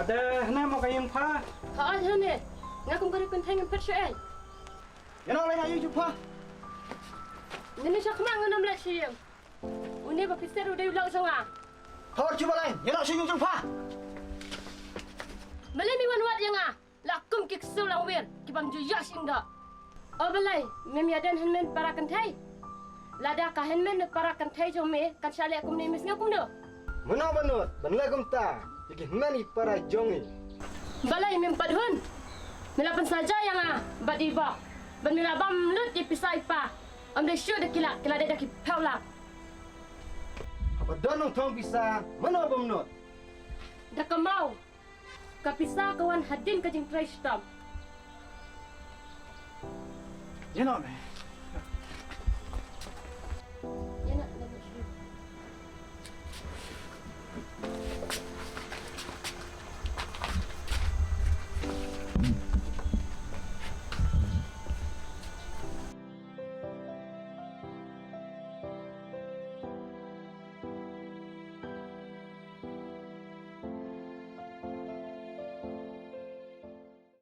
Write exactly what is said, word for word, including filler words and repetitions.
Te hne mo ka ïing pha. Hooid hne. Nga kum ka ri kynthei ngam phet shuh ei. Ïa no lei na ïing jong pha. Ngin ïa shah khmat ngan ym leit sha ïing. Une ba phi set u dei u lok jong nga. Thor shu balei, ïa no sha ïing jong pha. Balei me wan wad ïa nga. La kum ki ksew langwir, ki bym ju ïoh shyndoh. O balei, mem ïadon hynmen para kynthei. Lada ka hynmen ne para kynthei jong me kan shah leh kumne, me sngew kumno? Mano ba nud ban leh kumta ïa ki hynmen ki para jong ngi. Balei mem pat hun? Me la pynsaja ïa nga bad i Bok, bad me la bam lut ïa pisa i Pa. Ym dei shuh da ki lak, ki la dei da ki phew lak. Haba don nongthong pisa, mano bym nud? Da ka maw. Ka pisa ka wan hadien ka jingtrei shitom. Ïa no me.